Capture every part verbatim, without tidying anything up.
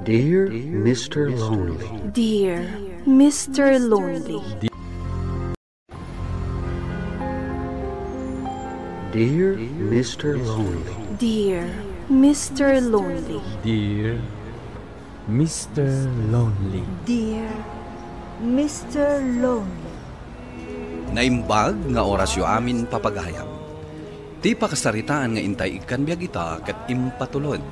Dear Mister Lonely. Dear Mister Lonely. Dear Mister Lonely. Dear Mister Lonely. Dear Mister Lonely. Dear Mister Lonely. Naimbag nga orasyo amin, papagayam. Ti pakasaritaan nga intay ikkan biag ita ket impatulod.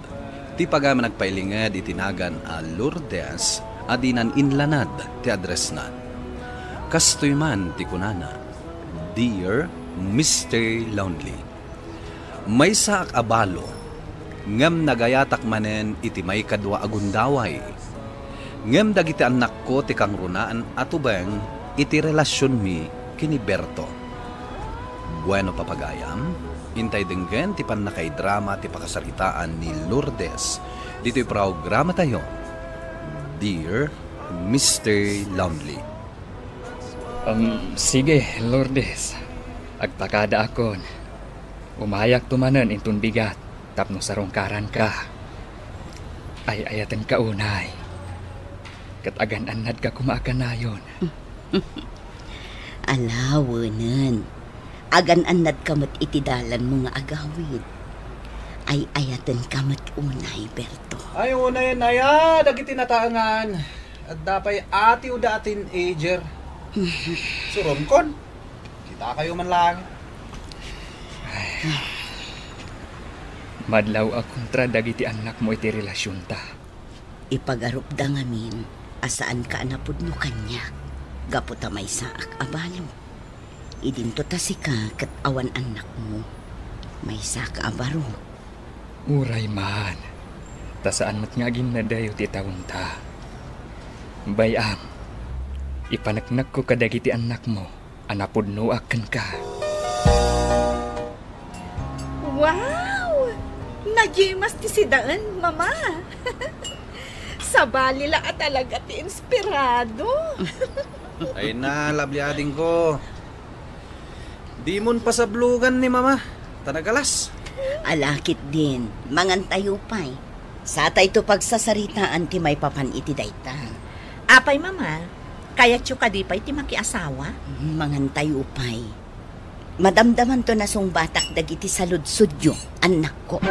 Ti pagayam a nagpailinged iti nagan a Lourdes a dinan inlanad ti addressna. Kastoy man ti kunana, "Dear Mister Lonely." Maysaak a balo, ngem nagayatak manen iti maikadua a gundaway. Ngem dagiti annakko ti kangrunaan a tubeng iti relasionmi ken ni Berto. Bueno, papagayam, intay denggen ti pannakaidrama ti pakasaritaan ni Lourdes ditoy programatayo, Dear Mister Lonely. Um, sige, Lourdes. Agpakadaakon. Umayakto manen inton bigat tapno sarungkaranka. Ay-ayatenka unay. Ket agan-annadka koma a kanayon. Ala, wenen. Agan-annadka met iti dalanmo nga agawid. Ay-ayatenka met unay, Berto. Ay, unayen aya dagiti nataengan. Adda pay atiwda a teenager. Suronkon. Kitakayo man lang. Madlaw a kontra dagiti annakmo iti relasionta. Ipagarupda ngamin a saanka a napudno kaniak gapu ta maysaak a balo. Idinto ta sika ket awan annakmo, maysaka a baro. Uray man, ta saan met nga aginnadayo ti taonta. Bay-am, ipaneknekko kadagiti annakmo a napudnoak kenka. Wow! Nagimas ti sidaen, Mama. Sabali la a talaga ti inspirado. Ay na, lovely adingko. Dimon pasablogan ni Mama, ta nagalas. Ala ketdin, mangantayo pay. Satayto pagsasaritaan ti maipapan iti dayta. Apay, Mama, kayatyo kadi pay ti makiasawa? Mm, mangantayo pay. Madamdamanto nasungbatak dagiti saludsodyo, annakko.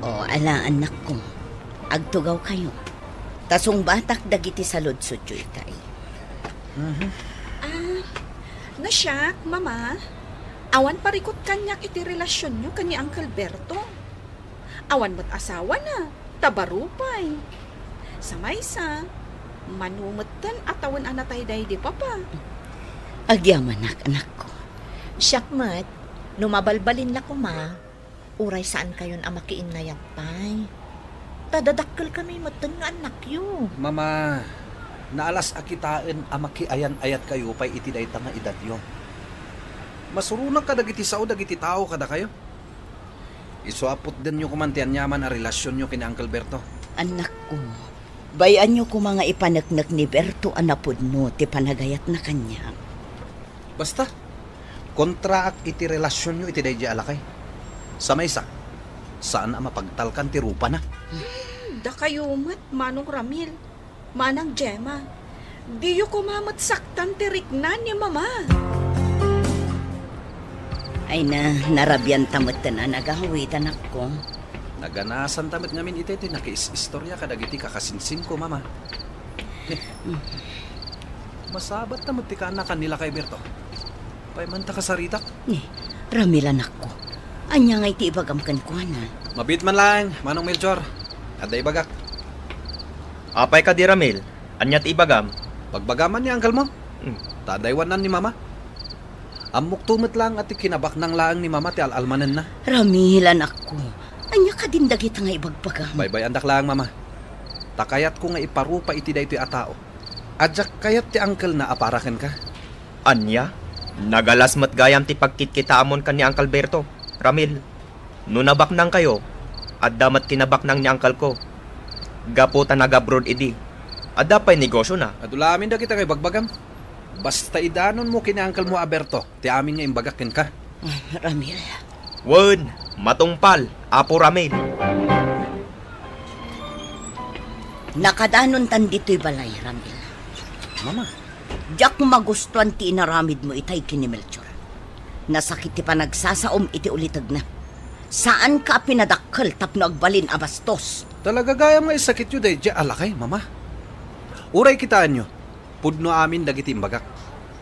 O, ala, annakko. Agtugawkayo. Ta sungbatak dagiti saludsodyo itay. Mhm. Ah, nasiak, Mama. Awan parikut kaniak iti relasionyo ken ni Uncle Berto. Awan met asawana, ta baro pay. Sa maysa, mano metten a tawen a natay daydi Papa. Agyamanak, anakko. Siak met, no mabalbalin la koma, uray saankayon a makiinnayat pay. Ta dadakkelkami metten nga annakyo. Mama, naalas a kitaen a makiayan-ayatkayo pay iti dayta nga edadyo. Masuronak kadagiti sao dagiti tao kadakayo. Isu a putdenyo koman ti aniaman a relasionyo ken ni Uncle Berto. Annakko, bay-anyo koma nga ipaneknek ni Berto a napudno ti panagayatna kaniak. Basta, kontraak iti relasionyo iti daydiay a lakay. Sa maysa, saan a mapagtalkan ti rupana. Hmm, dakayo met, Manong Ramil, Manang Gemma, diyo koma met saktan ti rikna ni Mama. Ay na, narabianta metten a nagawid, anakko. Naganasanta met ngamin itay ti nakiis-istoria kadagiti kakasinsinko, Mama. Masabatta met ti kaanakan ni Lakay Berto. Pay man ta kasaritak. Ni, Ramil, anakko. Ania ngay ti ibagam kenkuana? Mabiit man laeng, Manong Melchor. Adda ibagak. Apay kadi, Ramil? Ania ti ibagam? Bagbagam man ni uncle mo. Hmm. Ta adda aywannan ni Mama. Ammokto met laeng a ti kinabaknang laeng ni Mama ti al-almanenna. Ramil, anakko. Ania kadin dagita nga ibagbagam? Baybay-andak laeng, Mama. Ta kayatko nga iparupa iti daytoy a tao a diak kayat ti uncle na a para kenka. Ania? Nagalas met gayam ti pagkitkitaamon ken ni Uncle Berto, Ramil. No nabaknangkayo, adda met kinabaknang ni uncle ko. Gapu ta nag-abroad idi, adda pay negosiona. Adu la amin dagita nga ibagbagam. Basta idanonmo ken ni uncle mo a Berto ti amin nga imbagak kenka. Ah, Ramil. Wen, matungpal, Apo Ramil. Nakadanontan ditoy balay, Ramil. Mama. Diak magustuan ti inaramidmo itay ken ni Melchor. Nasakit ti panagsasaom iti ulitegna. Saanka a pinadakkel tapno agbalin a bastos. Talaga gayam nga isakityo daydiay a lakay, Mama. Uray kitaenyo, pudno amin dagiti imbagak.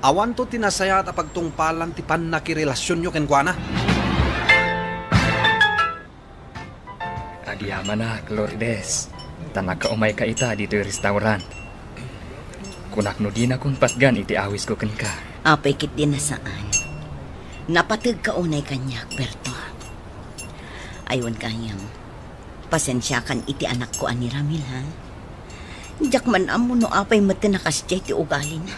Awanto ti nasayaat a pagtungpalan ti pannakirelasionyo kenkuana. Agyamanak, Lourdes, ta nakaumayka ita ditoy restaurant. Kunak no dinakon patgan iti awisko kenka. Apay ketdi a saan. Napategka unay kaniak, Berto. Aywan gayam. Pasensiakan iti anakko a ni Ramil, ha? Diak man ammo no apay met ti nakasdiay ti ugalina.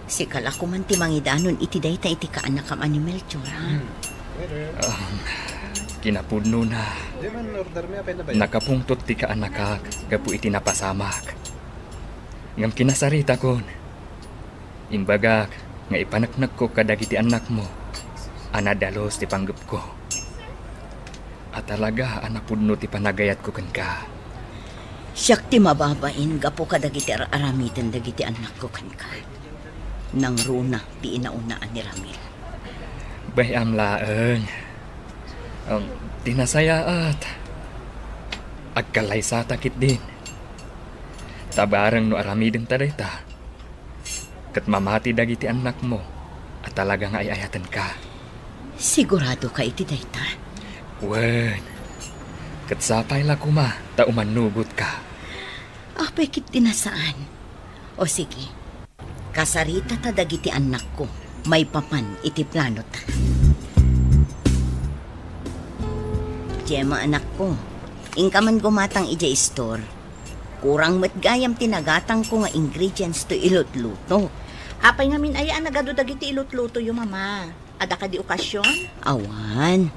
Sika la koman ti mangidanon iti dayta iti kaanakam a ni Melchor, ha? Hmm. Um, kinapudnona, nakapungtot ti kaanakak gapu iti napasamak. Ngem kinasaritakon, imbagak nga ipaneknekko kadagiti annakmo a nadalus ti panggepko. A talaga a napudno ti panagayatko kenka. Siak ti mababain gapu kadagiti ar-aramiden dagiti annakko kenka. Nangruna ti inauna a ni Ramil. Bay-am laeng. Um, ti nasayaat, agkalaysata ketdin. Ta bareng no aramidenta dayta, ket mamati dagiti annakmo a talaga nga ay-ayatenka. Siguradoka iti dayta? Wen, ket sapay la koma ta umannugotka. Apay ketdi a saan. O sige, kasaritata dagiti annakko maipapan iti planota. Gemma, anakko, inka man gumatang idiay store. Kurang met gayam ti nagatangko nga ingredients to ilutluto. Apay ngamin aya a nagadu dagiti ilutlutoyo, Mama? Adda kadi okasion? Awan.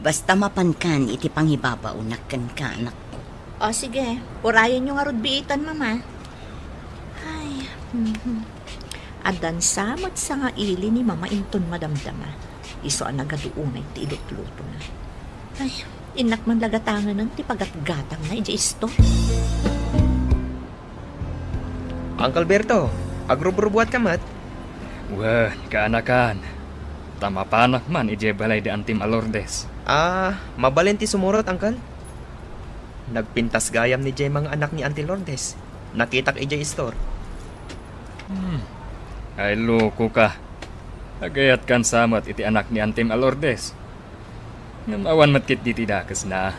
Basta mapankan iti pangibabaonak kenka, anakko. O, sige. Urayenyo ngarud biitan, Mama. Ay, mhm. Addan sa met sangaili ni Mama inton madamdama. Isu a nagadu unay ti ilutlutona. Ay, innak man la gatanganen ti pagatgatangna idiay store. Uncle Berto, agrubrubuatka met? Wen, kaanakan. Ta mapanak man idiay balay da Antim a Lourdes. Ah, mabalin ti sumurot, Uncle. Nagpintas gayam ni Gemma nga anak ni Auntie Lourdes. Nakitak idiay store. Hmm. Ay, loko ka. Agayatkan sa met iti anak ni Antim a Lourdes. Ngem awan met ketdi ti dakesna.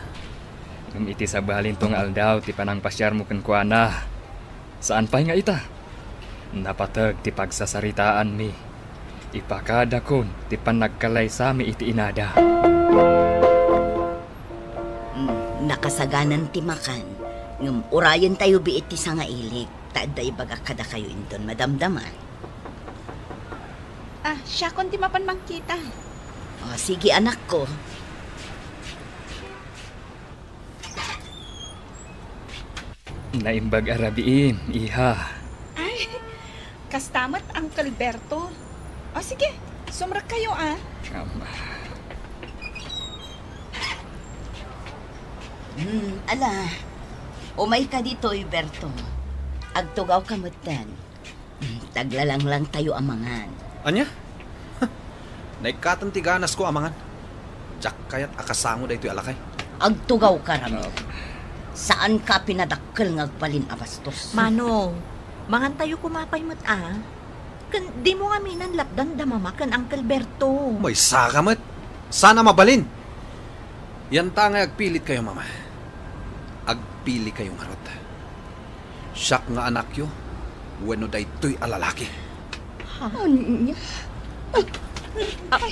Ngem iti sabalinto nga aldaw ti panangpasiarmo kenkuana, saan pay nga ita. Napateg ti pagsasaritaanmi. Ipakadakon ti panagkalaysami iti inada. Mm, nakasaganan ti makan, ngem urayentayo biit ti sangailik, ta adda ibagak kadakayo inton madamdama. Ah, siakon ti mapan mangkita. O, sige, anakko. Naimbag a rabiim, iha. Ay, kasta met, Uncle Berto. O, sige, sumrekkayo, a. Am. Hmm, ala. Umayka ditoy, Berto. Agtugawka metten. Hmm, taglalanglangtayo a mangan. Ania? Naikkaten ti ganasko a mangan. Diak kayat a kasango daytoy a lakay. Agtugawka, Ramil. Saanka a pinadakkel nga agbalin a bastos. Manong, mangantayo koma pay met, a. Ken dimo ngaminen lapdan da Mama ken Uncle Berto. Maysaka met. Saan a mabalin. Yanta ngay agpilitkayo, Mama. Agpilikayo ngarud. Siak nga anakyo wenno daytoy a lalaki? Ania? Ay,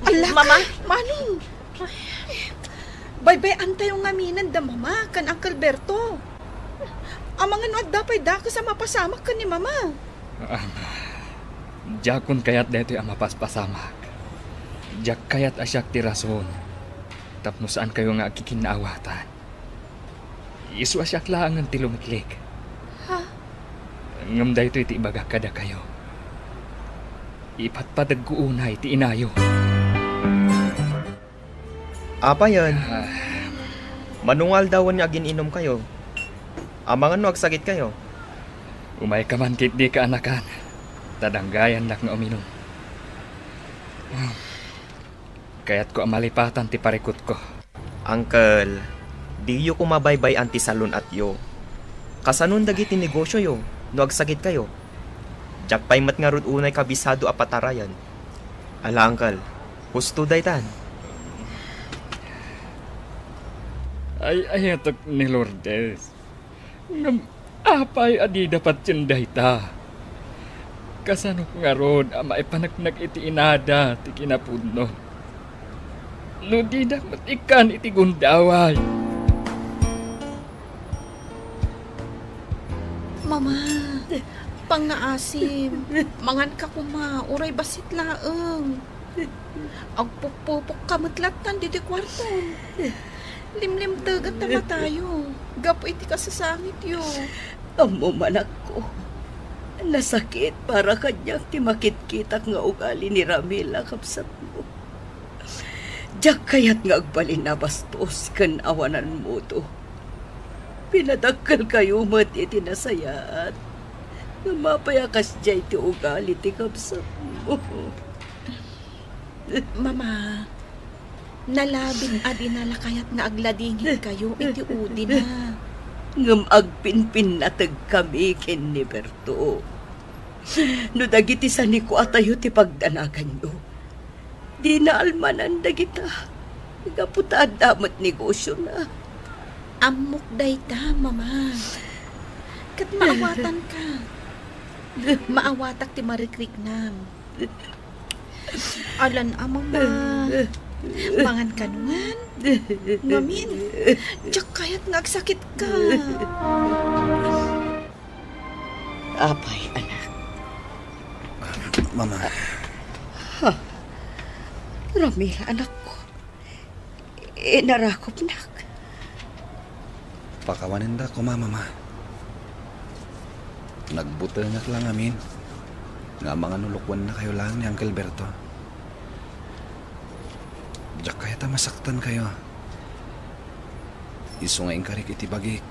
ala, Mama? Manong! Baybay-antayo ngaminen da Mama ken Uncle Berto. Amangan no adda pay dakes a mapasamak ken ni Mama. Ah, diakon kayat daytoy a mapaspasamak. Diak kayat a siak ti rason tapno saankayo nga agkikinnaawatan. Isu a siak laengen ti lumitlik. Ha? Ngem daytoy ti ibagak kadakayo. Ipatpategko unay ti inayo. Apayen? Ah. Mano nga aldawen nga agin-inumkayo? Amangan no agsakitkayo. Umayka man ketdi, kaanakan, ta danggayannak nga uminum. Kayatko a malipatan ti parikutko. Uncle, diyo koma baybay-an ti salun-atyo. Kasanon dagiti negosioyo no agsakitkayo? Diak pay met ngarud unay kabisado a patarayan. Ala, Uncle, husto daytan. Ay-ayatek ni Lourdes. Ngem apay a dida patien dayta? Kasano ngarud a maipaneknek iti inada ti kinapudno? No didak met ikkan iti gundaway. Mama, pangngaasim. Manganka koma, uray bassit laeng. Agpukpupokka met lattan ditoy kuartom. Limlimtegan ta matayo gapu iti kasasangityo. Ammom, anakko, nasakit para kaniak ti makitkitak nga ugali ni Ramil a kabsatmo. Diak kayat nga agbalin a bastos ken awanan modo. Pinadakkelkayo met iti nasayaat. Ngem apay a kasdiay ti ugali ti kabsatmo? Mama, nalabit a dina la kayat nga agladingitkayo iti udina. Ngem agpinpinnategkami ken ni Berto. No dagiti sanikuatayo ti pagdanaganyo, dina almanan dagita gapu ta adda met negosiona. Ammok dayta, Mama. Ket maawatanka. Maawatak ti marikriknam. Alan a, Mama. Mangan ka nungan. Ngamin, diak kayat nga agsakitka. Apay, anak? Mama. Ha? Ramil, anakko. Inarakupnak. Pakawanenda koma, Mama. Nagbutengak la ngamin nga mangan no lukuennakayo laeng ni Uncle Berto. Diak kayat a masaktankayo. Isu nga inkarik iti bagik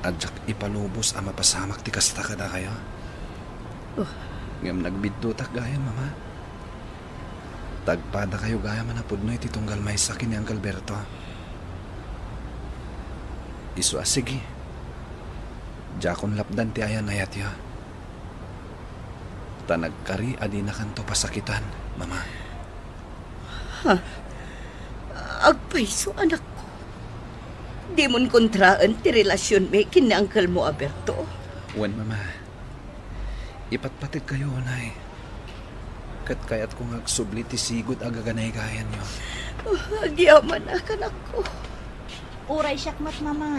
a diak ipalubos a mapasamak ti kasta kadakayo. Oh. Ngem nagbiddutak gayam, Mama. Tagpadakayo gayam a napudno iti tunggal maysa ken ni Uncle Berto. Isu a sige, diakon lapdan ti ayan-ayatyo. Ta nagkari a dinakanto pasakitan, Mama. Ha? Agpayso, anakko. Dimon kontraen ti relasionmi ken ni uncle mo a Berto? Wen, Mama. Ipatpategkayo unay. Ket kayatko nga agsubli ti sigud a gaganaygayanyo. Oh, agyamanak, anakko. Uray siak met, Mama.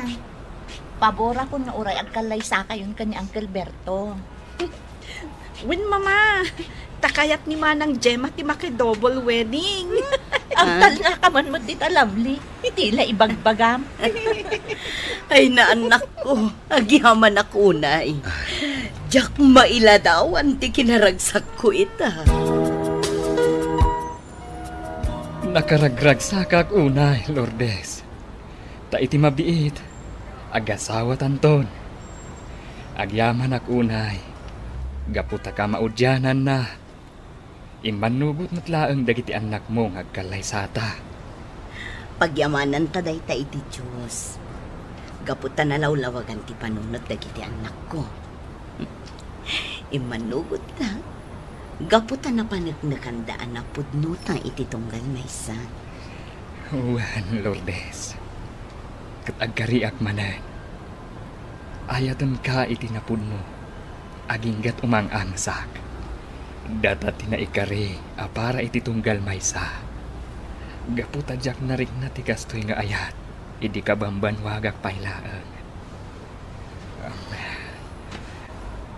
Paborakon nga uray agkallaysakayon ken ni Uncle Berto. Wen, Mama, ta kayat ni Manang Gemma ti maki-double wedding. Agtalnaka man met dita, Lovely. Ti la ibagbagam. Ay, naannakko, agyamanak unay. Diak mailadawan ti kinaragsakko ita. Nakaragragsakak unay, Lourdes. Ta iti mabiit, agasawatanton. Agyamanak unay, gapu ta kamaudiananna. Immannugot met laeng dagiti annakmo nga agkallaysata. Pagyamananta dayta iti Dios, gapu ta nalawlawagan ti panunot dagiti annakko. Immannugotta, gapu ta napaneknekanda a napudnota iti tunggal maysa. Wen, Lourdes, ket agkariak manen. Ayatenka iti napudno, aginggat umang-angsak. Data ti naikari a para iti tunggal maysa. Gapu ta diak narikna ti kastoy nga ayat idi kabambanwagak pay laeng.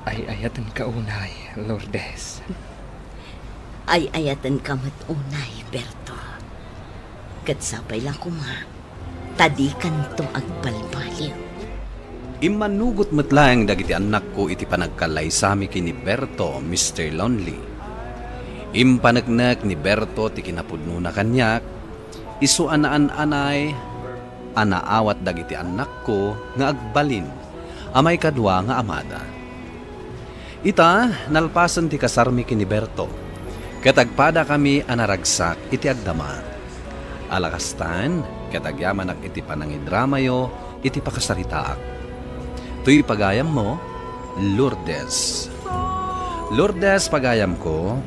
Ay-ayatenka unay, Lourdes. Ay-ayatenka met unay, Berto. Ket sapay la koma ta dikanto agbalbaliw. Immannugot met laeng dagiti annakko iti panagkallaysami ken ni Berto, Mister Lonely. Impaneknek ni Berto ti kinapudnona kaniak, isu a naan-anay a naawat dagiti annakko nga agbalin a maikadua nga amada. Ita, nalpasen ti kasarmi ken ni Berto, ket agpadakami a naragsak iti agdama. Ala kastan, ket agyamanak iti panangidramayo iti pakasaritaak. Toy pagayammo, Lourdes. Lourdes, pagayamko,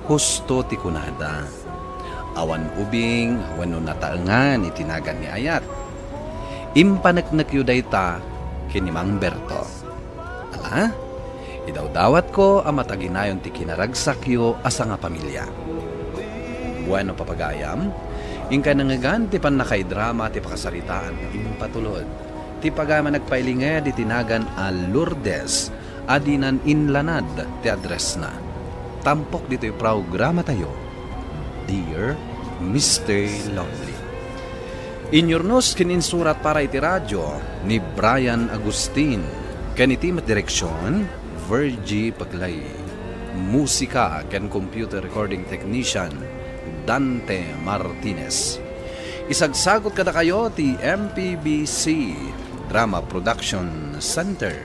husto ti kunada. Awan ubing wenno nataengan iti nagan ni ayat. Impaneknekyo dayta ken ni Mang Berto. Ala, idawdawatko a mataginayon ti kinaragsakyo a sangapamilia. Bueno, papagayam, inkay nangngegan ti pannakaidrama ti pakasaritaan nga impatulod. Ti pagayam a nagpailinged iti nagan a Lourdes a dinan inlanad ti addressna. Tampok ditoy programatayo, Dear Mister Lonely. Inyurnos ken insurat para iti radio ni Brian Agustin, ken iti met direksion, Virgie Paglay. Musika ken computer recording technician, Dante Martinez. Isagsagot kadakayo ti M P B C Drama Production Center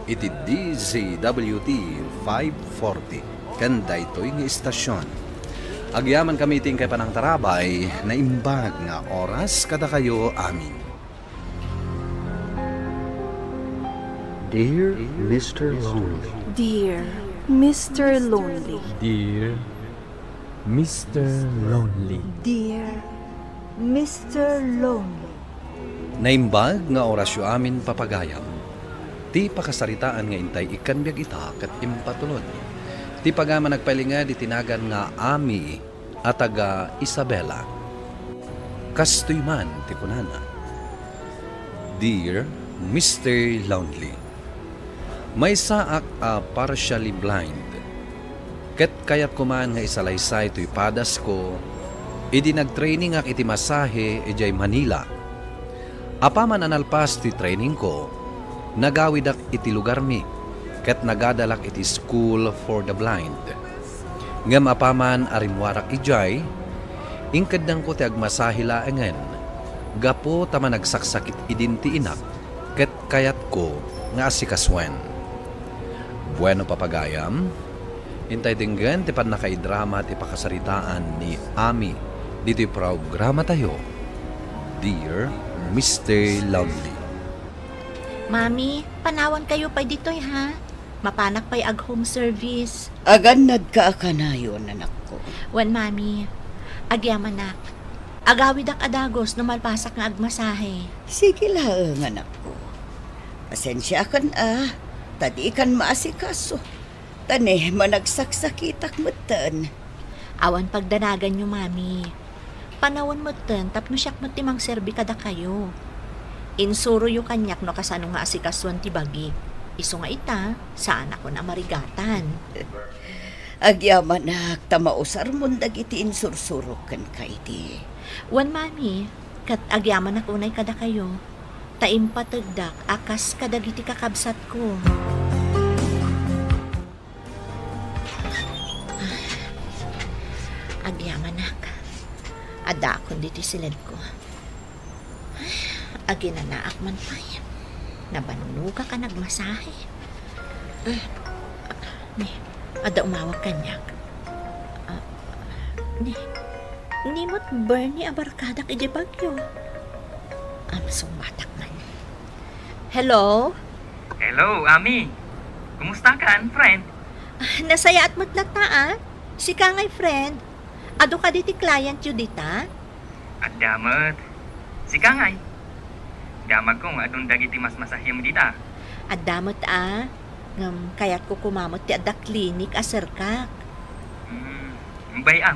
iti D Z W T five forty ken daytoy nga istasyon. Agyamankami iti inkay panangtarabay, naimbag nga oras kadakayo amin. Dear Mister Lonely. Dear Mister Lonely. Dear Mister Lonely. Dear Mister Lonely. Naimbag nga orasyo amin, papagayam. Ti pakasaritaan nga intay ikkan biag ita ket impatulod. Ti pagayam a nagpailinged iti nagan nga Ami a taga Isabela. Kastoy man ti kunana, Dear Mister Lonely, maysaak a partially blind, ket kayatko man nga isalaysay toy padasko idi nagtrainingak iti masahe idiay Manila. Apaman a nalpas ti trainingko, nagawidak iti lugarmi ket nagadalak iti School for the Blind. Ngem apaman a rimmuarak idiay, inkeddangko ti agmasahe laengen gapu ta managsaksakit idin ti inak ket kayatko nga asikasuen. Bueno, papagayam, intay denggen ti pannakaidrama ti pakasaritaan ni Ami ditoy programatayo, Dear Mister Lonely. Mami, panawankayo pay ditoy, ha? Mapanak pay ag-home service. Agannadka a kanayon, anakko. Wen, Mami. Agyamanak. Agawidak a dagus no malpasak nga agmasahe. Sige laeng, anakko. Pasensiakan a, ta dikan maasikaso. Ta ne, managsaksakitak metten. Awan pagdanaganyo, Mami. Panawen metten tapno siak met ti mangserbi kadakayo. Insuroyo kaniak no kasano nga asikasuen ti bagi. Isu nga ita, saanakon a marigatan. Agyamanak ta mausarmon dagiti insursurok kenka idi. Wen, Mami, ket agyamanak unay kadakayo, ta impategdak a kas kadagiti kakabsatko. Agyamanak. Addaakon ditoy siledko. Aginanaak man pay. Nabannogak a nagmasahe. Ah, ni, adda umawag kaniak. Ah, ni, ni met Bernie a barkadak idiay Baguio. Am, sungbatak man. Hello? Hello, Ami. Kumusta kan, friend? Ah, nasayaat met latta, ah. Sika ngay, friend. Adu kadi ti clientyo dita? Adda met. Sika ngay? Damagko nga adun dagiti masmasahem dita. Adda met, ah. Ngem kayatko koma met ti adda clinic a serkak. Hmm, bay-am.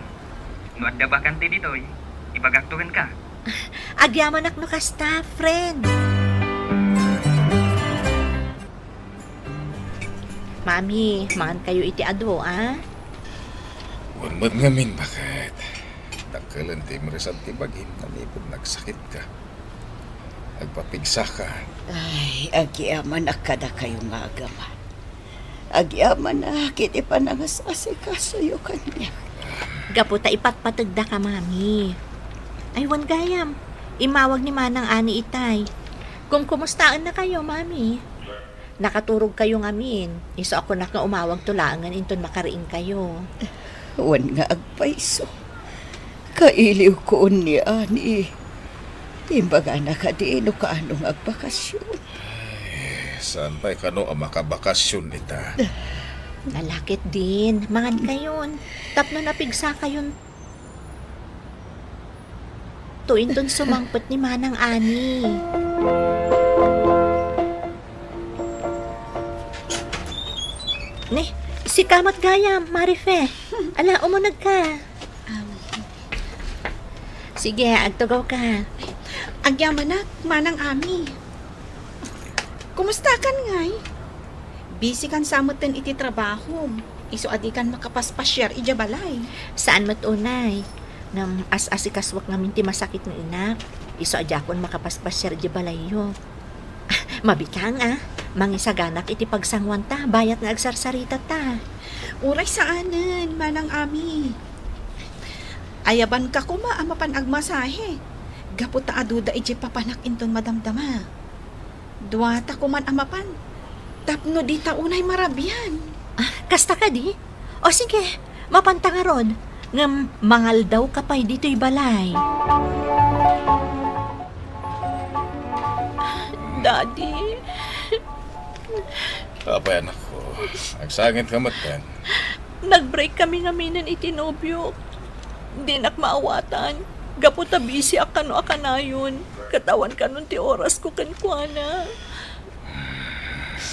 No adda bakante ditoy, ibagakto kenka. Agyamanak no kasta, friend. Mami, mangankayo iti adu, a? Wen met ngamin, baket. Dakkelen ti imresan ti bagim manipud nagsakitka. Agpapigsaka. Ay, agyamanak kadakayo nga agama. Agyamanak iti panangas-asikasoyo kaniak. Gapu ta ipatpategdaka, Mami. Ay, wen gayam, Immawag ni Manang Ani itay. Kumkumustaennakayo, Mami? Nakaturogkayo ngamin. Isu a kunak nga umawagto laengen inton makariingkayo. Wen nga agpayso. Kailiwko ni Ani. Imbagana kadi no kaano nga agbakasyon. Ay, saan pay kano a makabakasyon ita? Nalakit din. Mangankayon. Tapno napigsakayon to inton sumangpet ni Manang Ani. Ne, sika met gayam, Marife. Ala, umunegka. Sige, agtugawka. Agyamanak, Manang Ami. Kumustakan ngay? Busy kan sa metten iti trabahom. Isu a dikan makapaspasiar idiay balay. Saan met unay. Ngem as-asikasuak ngamin ti masakit nga inak. Isu a diakon makapaspasiar idiay balayyo. Mabitang, a. Mangisaganak iti pagsanguanta, bayat nga agsarsaritata. Uray saanen, Manang Ami. Ayabanka koma a mapan agmasahe. Gapu ta aduda idiay papanak inton madamdama. Duata koman a mapan. Tapno dita unay marabian. Ah, kasta kadi? O sige, mapanta ngarud. Ngem mangaldawka pay ditoy balay. Daddy. Apay, anakko. Agsangitka metten. Nag-break kami ngaminen iti nobiok. Dinak maawatan. Gapu ta busy a kano a kanayon. Ket awan kanon ti orasko kenkuana.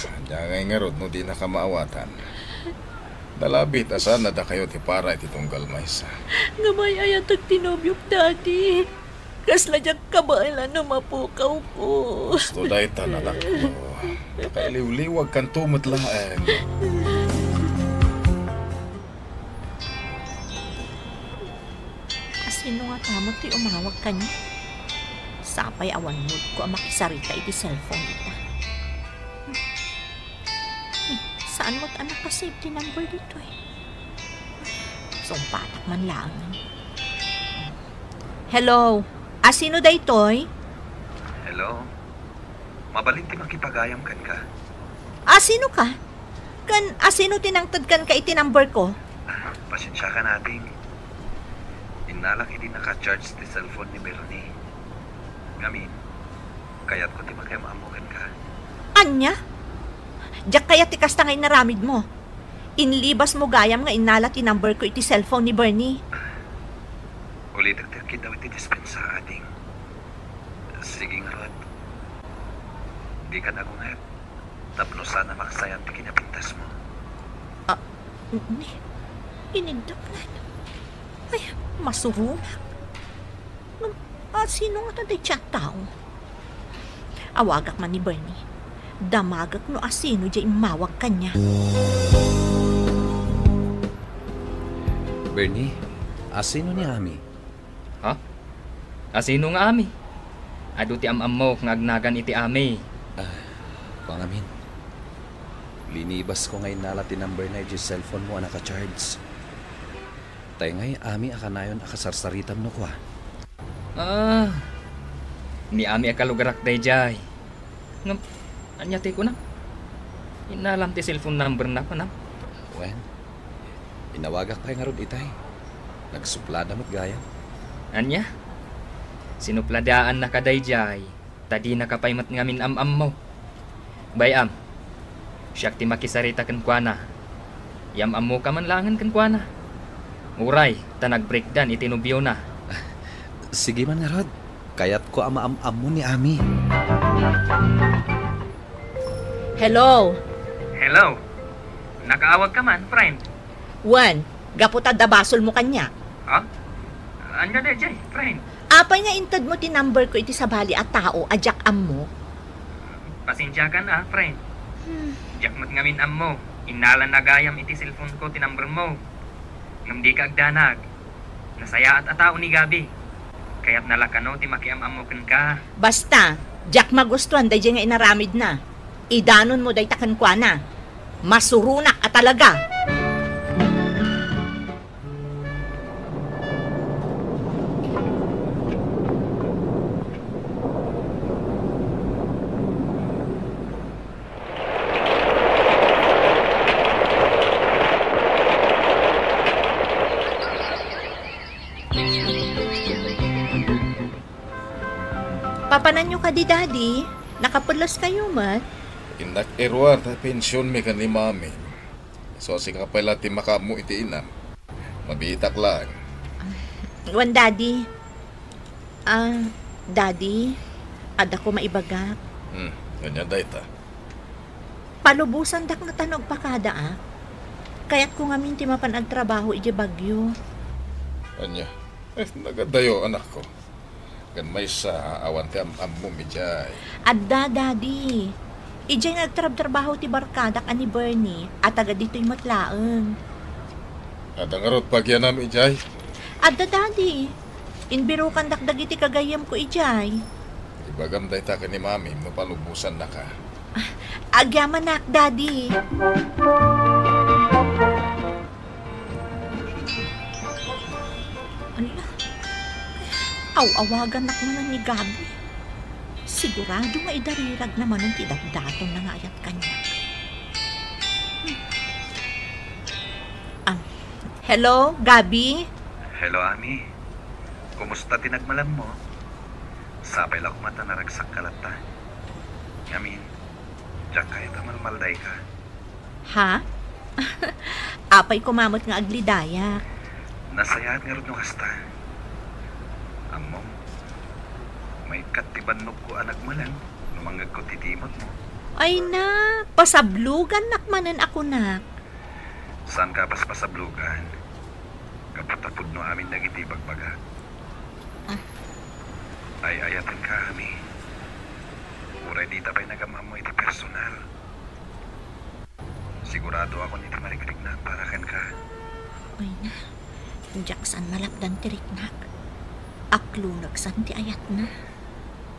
Ania ngay ngarud no dinaka maawatan? Nalabit a saan a dakayo ti para iti tunggal maysa. Ngem ay-ayatek ti nobiok, Daddy. Kasla diak kabaelan no mapukawko. Husto dayta, anakko. Nakailiwliwagkanto met laeng. Asino ngata met ti umawag kaniak? Sapay awan moodko a makisarita iti cellphone ita. Hmm, saan met a nakasave ti number ditoy? Sungpatak man laeng. Hello, asino daytoy? Hello? Mabalin ti makipagayam kenka? Asinoka? Ken asino ti nangted kenka iti number ko? Ah, pasensiakan, Ading. Innalak idi naka-charge ti cellphone ni Bernie. Ngamin, kayatko ti makiam-ammo kenka. Ania? Diak kayat ti kasta nga inaramidmo. Inlibasmo gayam nga innala ti number ko iti cellphone ni Bernie. Ulitek ti agkiddaw iti dispensa, Ading. Sige ngarud. Dikan agunget tapno saan a maksayan ti kinapintasmo. Ah, ni, inigdak met. Ay, masuronak. Ngem, ah, sino ngata dayta a tao? Awagak man ni Bernie. Damagek no asino diay immawag kaniak. Bernie, asino ni Ami? Ha? Asino nga Ami? Adu ti am-ammok nga agnagan iti Ami. Ah, kua ngamin. Linibasko nga innala ti number na idiay cellphone mo a naka-charge. Tay ngay, Ami a kanayon a kasarsaritam no kua. Ah, ni Ami a kalugarak daydiay. Ngem, ania ti kunam? Innalam ti cellphone number na, kunam? Wen, inawagak pay ngarud itay. Nagsuplada met gayam. Ania? Sinupladaannaka daydiay, ta dinaka pay met ngamin am-ammo. Bay-am, siak ti makisarita kenkuana. Yam-ammoka man laengen kenkuana. Uray ta nag-breakdan iti nobiona. Sige man ngarud. Kayatko a maam-ammo ni Ami. Hello? Hello? Nakaawagka man, friend? Wen, gapu ta adda basolmo kaniak. Ha? Ania daydiay, friend? Apay nga intedmo ti number ko iti sabali a tao a diak ammo? Pasensiakan a, friend. Hmm. Diak met ngamin ammo. Innalanna gayam iti cellphone ko ti number mo. Ngem dika agdanag. Nasayaat a tao ni Gabi. Kayatna la kano ti makiam-ammo kenka. Basta, diak magustuan daydiay nga inaramidna. Idanonmo dayta kenkuana. Masuronak a talaga. Papananyo kadi, Daddy? Nakapulos kayo met? Innak iruar ta pensionmi ken ni Mami. So, sika pay la ti makaammo iti inam. Mabiitak laeng. Wen, Daddy. Ah, Daddy, adda ko maibagak. Hmm, ania dayta? Palubosandak ngata no agpakadaak. Kayatko ngamin ti mapan agtrabaho idiay Baguio. Ania? Eh, nagadayo, anakko. Ken maysa, awan ti am-ammom idiay. Adda, Daddy. Idiay nga agtrabtrabaho ti barkadak a ni Bernie, a taga ditoy met laeng. Adda ngarud pagianam idiay? Adda, Daddy. Imbirokandak dagiti gagayyemko idiay. Ibagam dayta ken ni Mami no palubosannaka. Agyamanak, Daddy. Ala, aw-awagannak manen ni Gabi. Sigurado nga idariragna manen ti datdatonna nga ayat kaniak. Ah, hello, Gabi? Hello, Ami. Kumusta ti nagmalanmo? Sapay la koma ta naragsakka latta. Ngamin, diak kayat a malmaldayka. Ha? Apay koma met nga aglidayak? Nasayaat ngarud no kasta. Ammom, maikkat ti bannogko a nagmalan no mangngegko ti timekmo. Ay na, pasablogannak manen a kunak. Saanka a paspasablogan. Gapu ta pudno amin dagiti ibagbagak. Ah. Ay-ayatenka, Ami. Uray dita pay nagam-ammo iti personal. Siguradoakon iti mariknana para kenka. Ay na, diak san malapdan ti riknak. Akluneksan ti ayatna.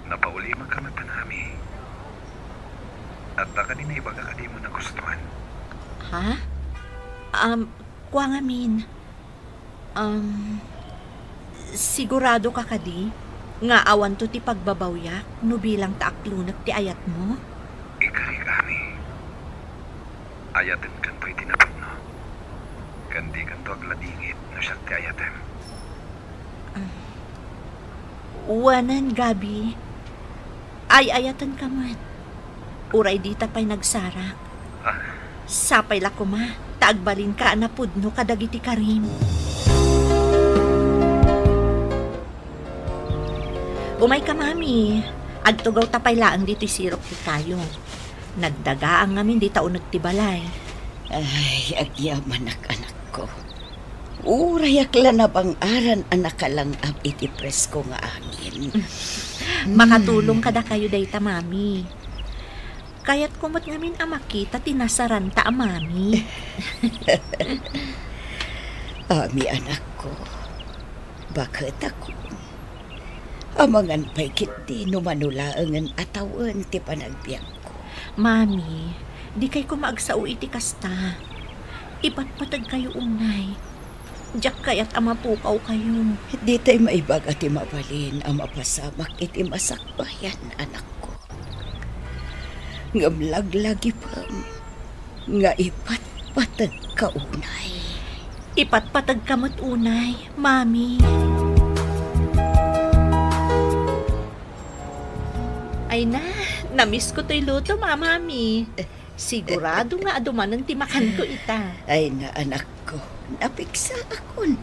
Napaulimek ka met, Ami. Adda kadi naibaga a dimo nagustuan? Ha? Um, kua ngamin. Um, sigurado ka kadi nga awanto ti pagbabawiak no bilang ta aklunek ti ayatmo? Ikarik, Ami. Ayatenkanto iti napudno. Ken dikanto agladingit no siak ti ayatem. Ah. Wen, Gabi. Ay-ayatenka met. Uray dita pay nagsarak. Ah. Sapay la koma, ta agbalinka a napudno kadagiti karim. Umayka, Mami. Agtugawta pay laeng ditoy sirok ti kayo. Nagdagaang ngamin dita uneg ti balay. Ay, agyamanak, anakko. Urayak la nabang-aran a nakalang-ab iti presko nga angin. Makatulong kadakayo dayta, Mami. Kayatko met ngamin a makita ti nasaranta a Mami. Ami, anakko, baketakon. Amangan pay ketdi no mano laengen a tawen ti panagbiagko. Mami, dikay koma agsao iti kasta. Ipatpategkayo unay. Diak kayat a mapukawkayo. Ditay maibaga ti mabalin a mapasamak iti masakbayan, anakko. Ngem laglagipem nga ipatpategka unay. Ipatpategka met unay, Mami. Ay na, namiss ko toy luto, Mami. Sigurado nga adu manen ti makanko ita. Ay na, anakko, napigsaakon.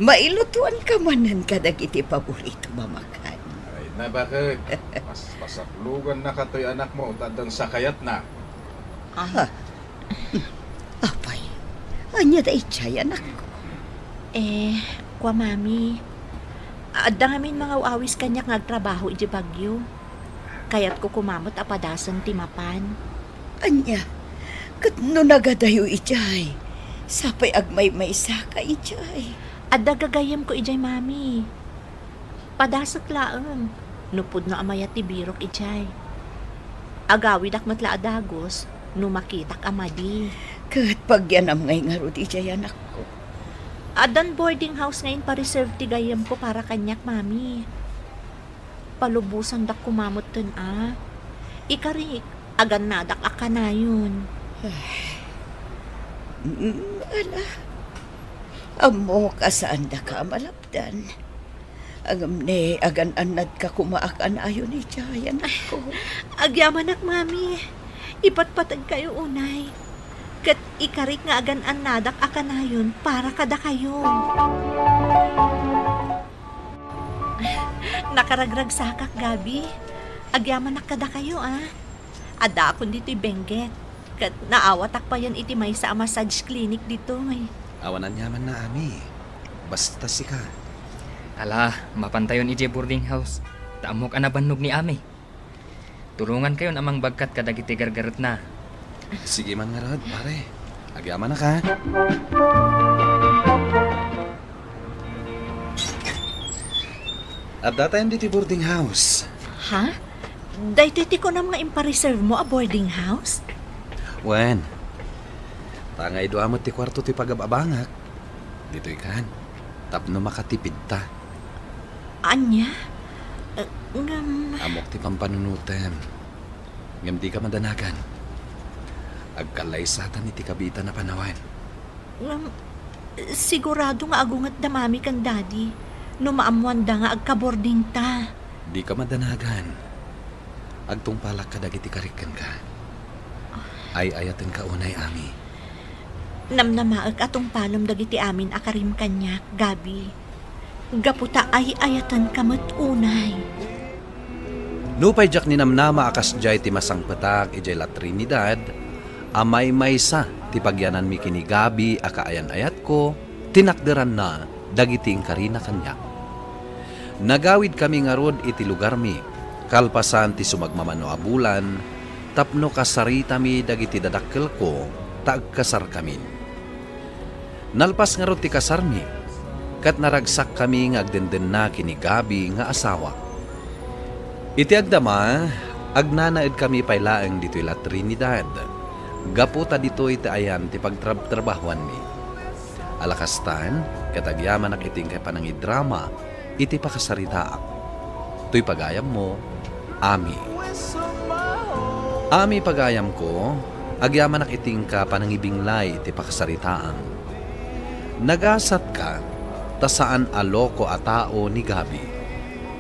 Mailutuanka manen kadagiti paboritom a makan. Ay na, baket. Mas masaplugan na katoy anakmo, ta addan sakayatna. Ah. Ha? Apay, ania daydiay, anakko? Eh, kua, Mami, adda ngamin mangaw-awis kaniak nga agtrabaho idiay Baguio. Kayatko koma met a padasen ti mapan. Ania? Ket no nagadayo idiay, sapay agmaymaysaka idiay. Adda gagayyemko idiay, Mami. Padasek laeng no pudno a mayat ti birok idiay. Agawidak met la a dagus no makitak a madi. Ket pagyanam ngay ngarud idiay, anakko. Addan boarding house nga impa-reserve ti gayyemko para kaniak, Mami. Palubosandak koma metten a. Ikarik, agannadak a kanayon. Mm, ala. Ammok a saandaka a malapdan. Ngem ne, agan-annadka koma a kanayon idiay, anakko. Agyamanak, Mami. Ipatpateg kayo unay. Ket ikarik nga agan-annadak a kanayon para kadakayo. Nakaragragsakak, Gabi. Agyamanak kadakayo, a. Addaakon ditoy Benguet. Ket naawatak payen iti maysa a massage clinic ditoy. Awan aniamanna, Ami. Basta sika. Ala, mapantayon idiay boarding house. Ta ammok a nabannog ni Ami. Tulongankayon a mangbagkat kadagiti gargaretna. Sige man ngarud, pare. Agyamanak, a. Addatayon ditoy boarding house. Ha? Daytoy ti kunam nga impareserve mo a boarding house? Wen. Ta nga idua met ti kuarto ti pagab-abangak. Ditoy kan. Tapno makatipidta. Ania? Eh, ngem Ammok ti pampanunotem. Ngem dika madanagan. Agkallaysatan iti kabiitan a panawen. Ngem, sigurado nga agunget da Mami ken Daddy no maammoanda nga agka-boarding ta. Dika madanagan. Agtungpalak kadagiti karik kenka. Ay-ayatenka unay, Ami. Namnamaek a tungpalem dagiti amin a karim kaniak, Gabi. Gapu ta ay-ayatenka met unay. Nupay diak ninamnama a kasdiay ti masangpetak idiay La Trinidad, a maymaysa ti pagyananmi ken ni Gabi a kaayan-ayatko, tinakderanna dagiti inkarina kaniak. Nagawidkami ngarud iti lugarmi, kalpasan ti sumagmamano a bulan, tapno kasaritami dagiti dadakkelko ta agkasarkamin. Nalpas ngarud ti kasarmi, ket naragsakkami nga agdendenna ken ni Gabi nga asawak. Iti agdama, agnanaedkami pay laeng ditoy La Trinidad, gapu ta ditoy ti ayan ti pagtrabtrabahoanmi. Ala kastan, ket agyamanak iti inkay panangidrama iti pakasaritaak. Toy pagayammo, Ami. Ami, pagayamko, agyamanak iti inka panangibinglay iti pakasaritaam. Nagasatka, ta saan a loko a tao ni Gabi.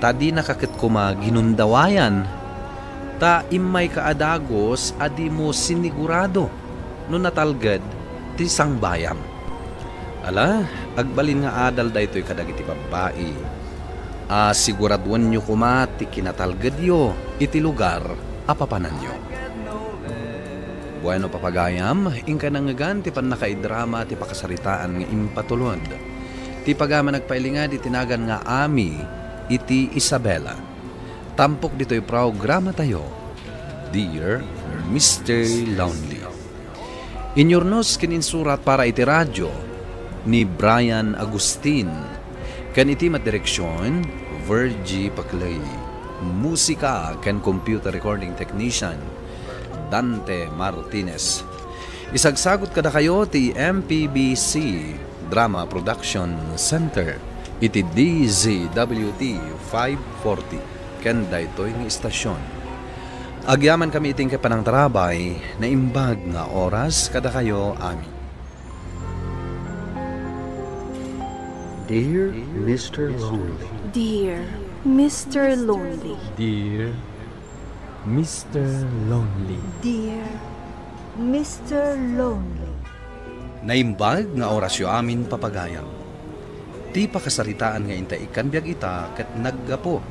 Ta dinaka ket koma ginundawayan, ta immayka a dagus a dimo sinigurado no natalged ti sangbayam. Ala, agbalin nga adal daytoy kadagiti babbai a siguraduenyo koma ti kinatalgedyo iti lugar a papananyo. Bueno, papagayam, inka nangngegan ti pannakaidrama ti pakasaritaan nga impatulod. Ti pagayam a nagpailingad iti nagan nga Ami iti Isabela. Tampok ditoy programatayo, Dear Mister Lonely. Inyurnos ken insurat para iti radyo ni Brian Agustin, ken iti met direksion, Virgie Paclay. Musika ken computer recording technician, Dante Martinez. Isagsagut kadakayo ti M P B C Drama Production Center iti D Z W T five forty ken daytoy nga istasyon. Agyamankami iti inkay panangtarabay, naimbag nga oras kadakayo amin. Dear Mister Lonely. Dear Mister Lonely. Dear Mister Lonely. Dear Mister Lonely. Naimbag nga orasyo amin, papagayam. Ti pakasaritaan nga intay ikkan biag ita ket naggapu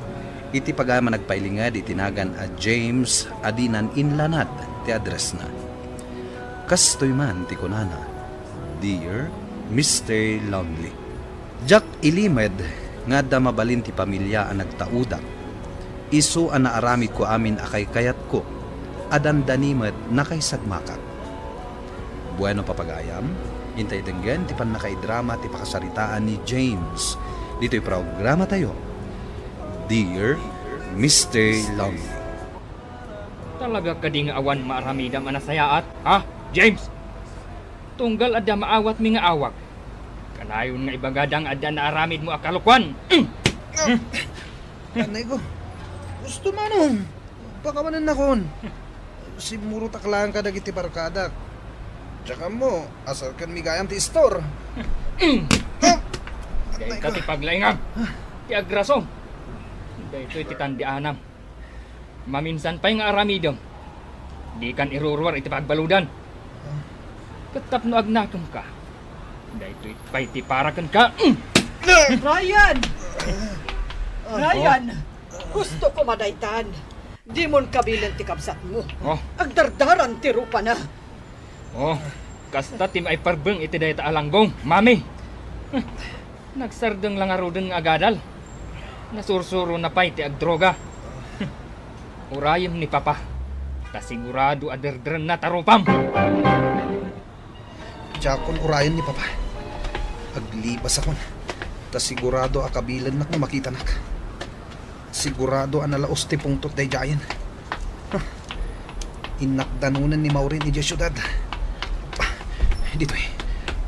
iti pagayam a nagpailinged iti nagan a James a dinan inlanad ti addressna. Kastoy man ti kunana, Dear Mister Lonely. Diak ilimed nga adda mabalin ti pamilia a nagtaudak. Isu a naaramidko amin a kaykayatko, a dandani met nakaisagmakak. Bueno, papagayam, intay denggen ti pannakaidrama ti pakasaritaan ni James ditoy programatayo, Dear Mister Lonely. Talaga kadi nga awan maaramidam a nasayaat, ha, James? Tunggal adda maawatmi nga awag, kanayon nga ibagada nga adda naaramidmo a kalokuan. Anay ko. Gusto manong pakawanennakon. Simmurotak laeng kadagiti barkadak. Diak ammo, asarkenmi gayam ti istor. Ah! Anay ko. Dayta ti paglaingam. ti agrasom. Daytoy ti tandianam. Maminsan pay nga aramidem. Dikan iruruar iti pagbaludan. Ket tapno agnakemka, daytoy pay ti para kenka. Mm! Ryan! Ryan! Gusto ko madaytan. Dimon kabilen ti kabsatmo. Oh. Agdardaran ti rupana. Oh, kasta ti maiparbeng iti dayta a langgong, mami. Nagsardeng la ngaruden nga agadal. Nasursurona pay ti agdroga. Urayem ni Papa, ta sigurado a derderenna ta rupam. Diakon urayen ni Papa. Aglibasakon, ta sigurado a kabilennak no makitanak. Sigurado a nalaos ti pungtot daydiayen. Huh. Innak danonen ni Maureen idiay siudad. Ah, ditoy.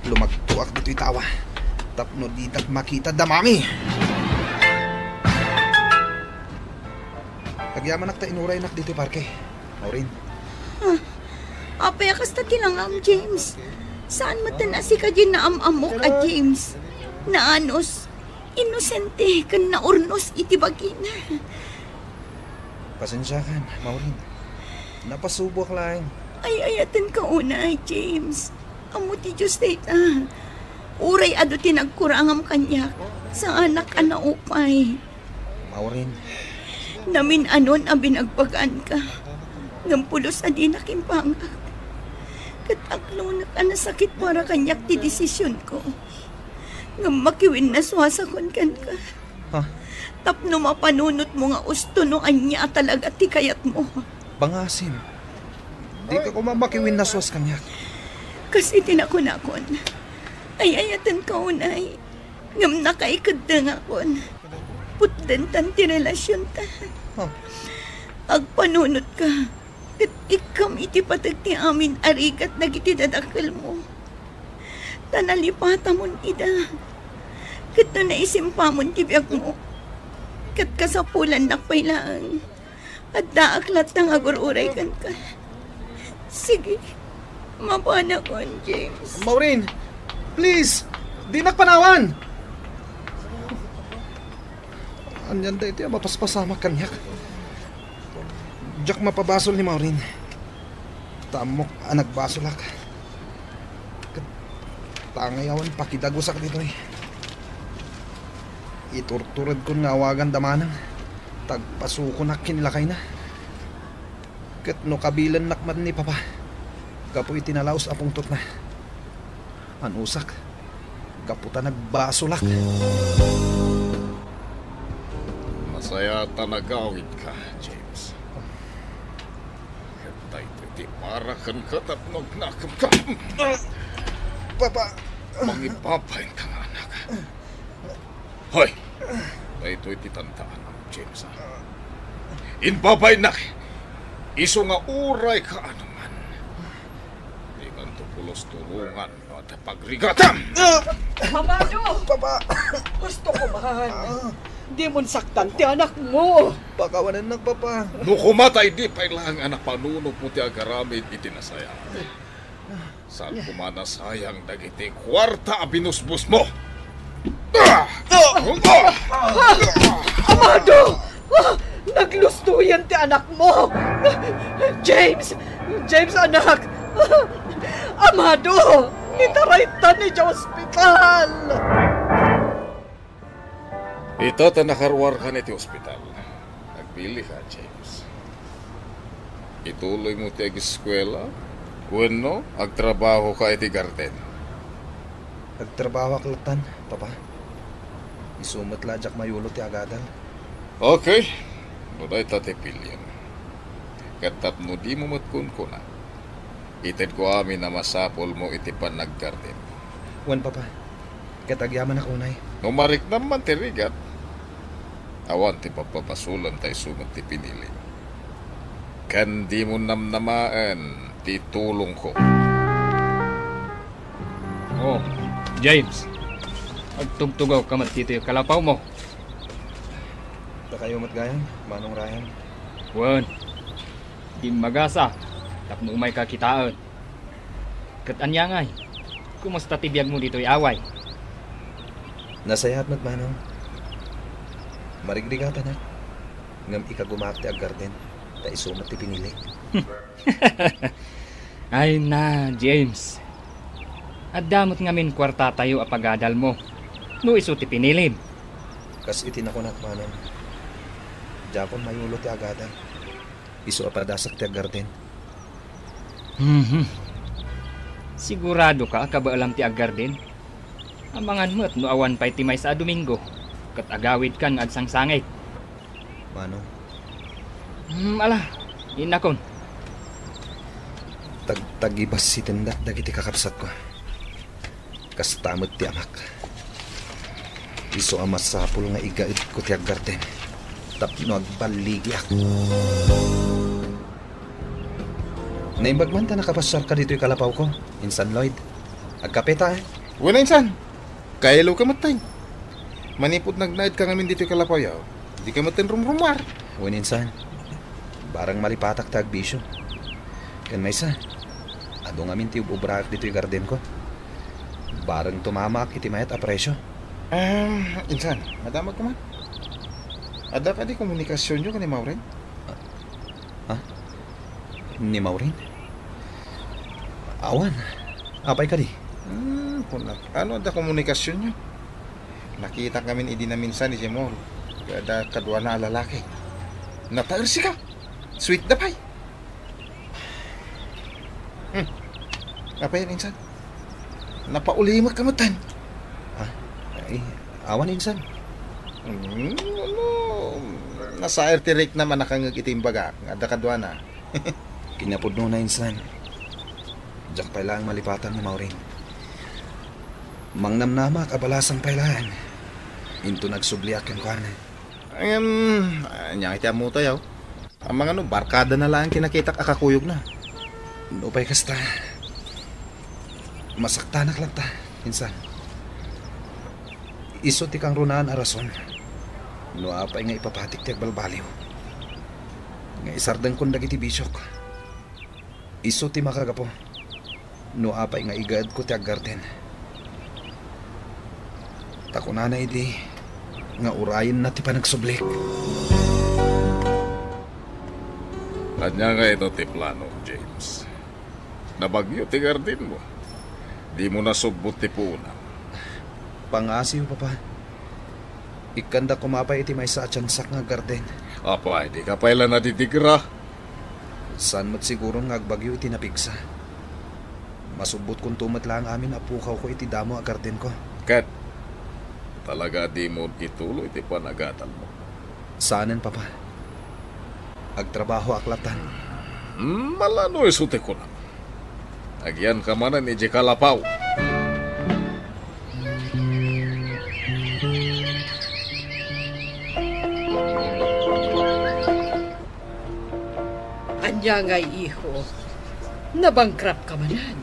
Lumagtoak ditoy tawa. Tapno didak makita da mami. Agyamanak ta inuraynak ditoy parke, Maureen. Ah, apay a kasta ti langam, James? Saan met a sika diay naam-ammok a James? Naanus, inosente, ken naurnos iti bagina. Pasensiakan, Maureen. Napasuboak laeng. Ay-ayatenka unay, James. Ammo ti Dios dayta. Uray adu ti nagkurangam kaniak, saanak a naupay. Maureen. Namin-anon a binagbagaanka, ngem pulos a dinak impangak. Ket aklonek a nasakit para kaniak ti desisionko. Ngem makiwinnasuasakon kenka. Ha? Tapno mapanunotmo nga usto no ania talaga ti kayatmo. Pangasim, dika koma makiwinnasuas kaniak. Kas iti nakunakon, ay-ayatenka unay, ngem nakaikeddengakon. Putdentan ti relasionta. Ha? Agpanunotka, ket ikkam iti pateg ti amin a rigat dagiti dadakkelmo. Ta nalipatamon ida. Ket no naisimpamon ti biagmo, ket kasapulannak pay laeng. Addaak latta nga agur-uray kenka. Sige, mapanakon, James. Maureen, please, dinak panawan! Anian daytoy a mapaspasamak kaniak? Diak mapabasol ni Maureen. Ta ammok a nagbasolak. Ket tangay awan pakidagusak ditoy. Iturturedkon nga awagan da manang ta agpasukonak ken ni lakayna. Ket no kabilennak met ni Papa gapu iti nalaos a pungtotna, anusak gapu ta nagbasolak. Masaya ta nagawidka, James. Ket daytoy ti para kenka tapno agnakemka. Papa! Mangibabainka nga anak. Hoy! Daytoy ti tandaanam, James, a. Imbabainnak! Isu nga uray kaano man, dikanto pulos tulongan no adda pagrigatam! Amado! Papa! Gusto ko man. Ah. Dimon saktan ti anakmo. Pakawanennak, Papa. No kumatay, di pay laeng a napanunotmo ti agaramid iti nasayaat. Saan koma nasayang dagiti kuarta a binusbosmo? Amado! Ah! Naglustoyen ti anakmo! James! James, anak! Amado! Itaraytan idiay ospital! Ita ta nakaruarkan iti ospital, agpilika, James. Ituloymo ti ageskuela wenno agtrabahoka iti garden? Agtrabahoak lattan, Papa. Isu met la a diak mayulo ti agadal. Okay. No dayta ti piliem, ket tapno dimo met kunkuna, itedko amin a masapulmo iti panaggarden. Wen, Papa. Ket agyamanak unay. No mariknam man ti rigat, awan ti pabpabasolem ta isu met ti pinilim. Ken dimo namnamaen ti tulongko. Oh, James. Agtugtugawka met ditoy kalapawmo. Dakayo met gayam, Manong Ryan. Wen, dimmagasa tapno umayka kitaen. Ket ania ngay? Kumusta ti biagmo ditoy Hawaii? Nasayaat met, Manong. Marigrigatanak, ngem ikagumaak ti aggarden, ta isu met ti pinilik. Ay na, James. Adda met ngamin kuartatayo a pagadalmo, no isu ti pinilim. Kas iti nakunak, Manong, diakon mayulo ti agadal. Isu a padasak ti aggarden. Mhm. Sigurado ka a kabaelam ti aggarden? Amangan met no awan pay ti maysa a Domingo, ket agawidkan nga agsangsangit. Manong. Hmm, ala, innakon. Tag-, tagibassitendak dagiti kakabsatko. Kasta met ti amak. Isu a masapul nga igaedko ti aggarden tapno agballigiak. Naimbag man ta nakapasiarka ditoy kalapawko, Insan Lloyd. Agkape ta, eh? Wen, Insan. Kailo ka met, tay. Manipud nagnaedka ngamin ditoy kalapawyo, dika met rumrumuar. Wen, Insan. Barang malipatak ti agbisio. Ken maysa, adu ngamin ti ub-ubraak ditoy gardenko. Barang tumamaak iti mayat a presio. Ah, Insan, madamag ka man. Adda kadi komunikasionyo ken ni Maureen? Ha? Ni Maureen? Awan. Apay kadi? Hmm, kunak, ano adda komunikasionyo? Nakitak ngamin idi naminsan idiay mall. Adda kaduana a lalaki. Nataersika. Sweet da pay. Hmm. Apay, Insan? Napaulimek ka met, tan? Ah, ay, awan, Insan. Hmm, ano? Nasaer ti riknam a nakangngeg iti imbagak nga adda kaduana. Kinapudnona, Insan. Diak pay laeng malipatan ni Maureen. Mangnamnamak a balasang pay laeng. Inton agsubliak kenkuana. Ngem, ania iti ammotayo? Amangan no barkadana laeng ti nakitak a kakuyogna. No pay kasta, masaktanak latta, Insan. Isu ti kangrunaan a rason no apay nga ipapatik ti agbalbaliw nga isardengkon dagiti bisiok. Isu ti makagapu no apay nga igaedko ti aggarden. Ta kunana idi nga urayenna ti panagsublik. Ania ngay ita ti plano, James? Nabagyo ti gardenmo. Dimo nasubbot ti puonam. Pangngasiw, Papa. Ikkanda koma pay iti maysa a tiansak nga garden. Apay, dika pay la nadidigra? Saan met siguron nga agbagyo iti napigsa. Masubbotkonto met laeng amin a pukawko iti damo a gardenko. Ket talaga a dimo ituloy ti panagadalmo? Saanen, Papa. Agtrabahoak lattan. Hmm, ala no isu ti kunam. Agyanka manen idiay kalapaw. Ania ngay, iho? Nabangkrap ka manen?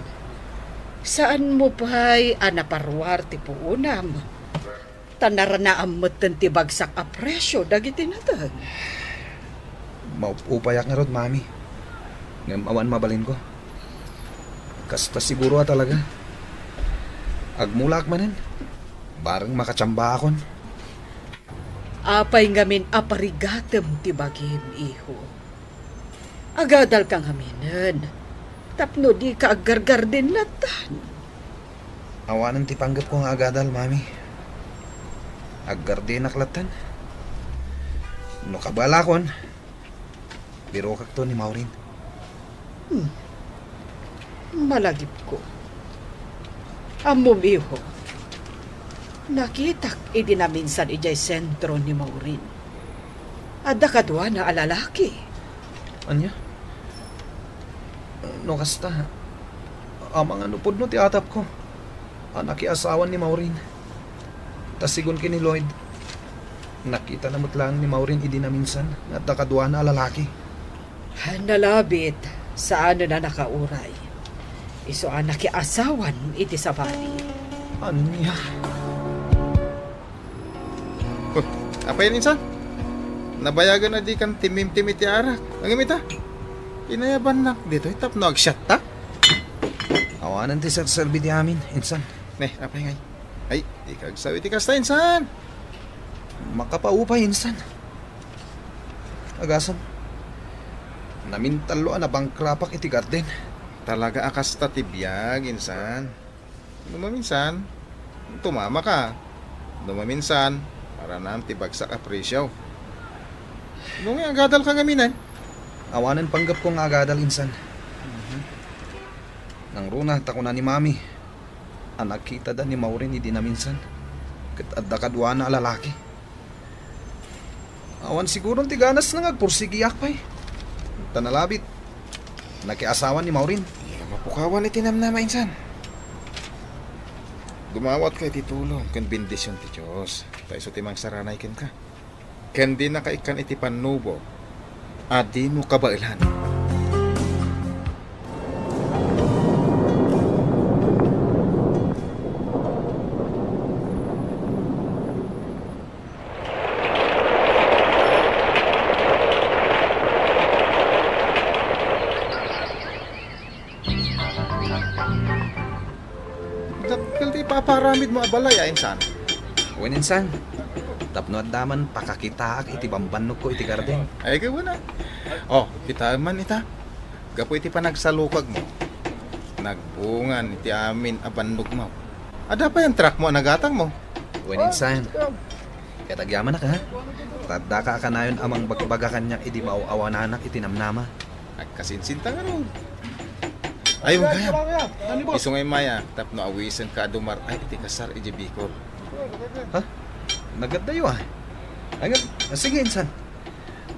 Saanmo pay a naparuar ti puonam? Ta naranaam metten ti bagsak a presio dagiti nateng. Maup-upayak ngarud, Mami. Ngem awan mabalinko. Kasta siguro a talaga. Agmulaak manen. Bareng makatiambaakon. Apay ngamin a parigatem ti bagim, iho? Agadalka ngaminen tapno dika aggargarden lattan. Awanen ti panggepko nga agadal, Mami. Aggardenak lattan. No kabalakon, birokakto ni Maureen. Hmm. Malagipko. Ammom, iho, nakitak idi naminsan idiay sentro ni Maureen. Adda kaduana a lalaki. Ania? No kasta, amangan no pudno ti atapko a nakiasawan ni Maureen. Ta sigun ken ni Lloyd, nakitana met laeng ni Maureen idi naminsan nga adda kaduana a lalaki. Nalabit, saanen a nakauray. Isu a nakiasawan iti sabali. Ania? Huh, apay, Insan? Nabayagan a dikan timtimtim iti arak. Ngem ita, inayabannak ditoy tapno agsiatta? Awanen ti serserbi ti amin, Insan. Ne, apay ngay? Ay, dika agsaw iti kasta, Insan. Makapaupay, insan. Agasem, namintallo a nabangkrapak iti garden. Talaga a kasta ti biag, insan. No maminsan, tumama ka. No maminsan, maranam ti bagsak a presyo. No nga agadal ka ngamin, eh? Awanen panggepko nga agadal, insan. Nangruna ta kuna ni Mami a nakitada ni Maureen idi naminsan, ket adda kaduana a lalaki. Awan siguron ti ganasna nga agpursigiak pay. Ta nalabit, nakiasawa ni Maureen. Iya mapukawan iti namnama, insan. Dumawatka iti tulong ken bendision ti Dios. Ta isu ti mangsaranay kenka. Ken dinaka ikkan iti pannubo a dimo kabaelan. Dakkel ti ipaparamidmo a balay, a, insan? Wen, insan. Tapno adda man pakakitaak iti bambannogko iti garden. Ay, kay wen, a. Oh, kitaem man ita. Gapu iti panagsalukagmo, nagbungan iti amin a bannogmo. Adda pay an truckmo a nagatangmo. Wen, insan. Ket agyamanak, ha? Ta addaka a kanayon a mangbagbaga kaniak idi maaw-awananak iti namnama. Agkasinsinta ngarud. Ay, wen gayam. Isu nga immay, a, tapno awisenka a dumar-ay iti kasar idiay Bicol. Ha? Nagaddayo, a. Ay, nga, sige, insan.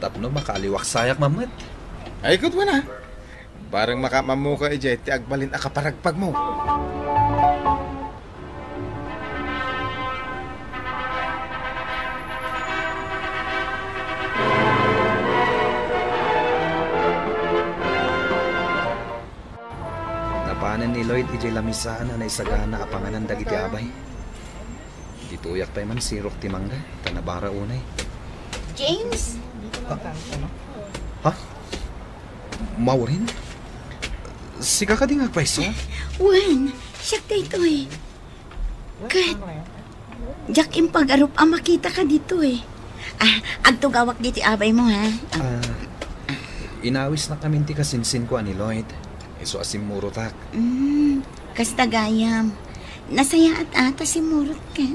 Tapno makaaliwaksayak man met. Ay, ket wen, a. Bareng makaammoka idiay ti agbalin a kaparagpagmo. Napanen ni Lloyd idiay lamisaan a naisagana a panganan dagiti abay. Ditoyak pay mansirok ti mangga, ta nabara unay. James? Ha? Ha? Maureen? Sika kadi nga agpayso? Wen, siak daytoy. Ket, diak impagarup a makitaka ditoy. Ah, agtugawak ditoy abaymo, ha? Ah, inawisnak amin ti kasinsinko a ni Lloyd. Isu a simmurotak. Mm, kasta gayam. Nasayaat a ta simmurotka.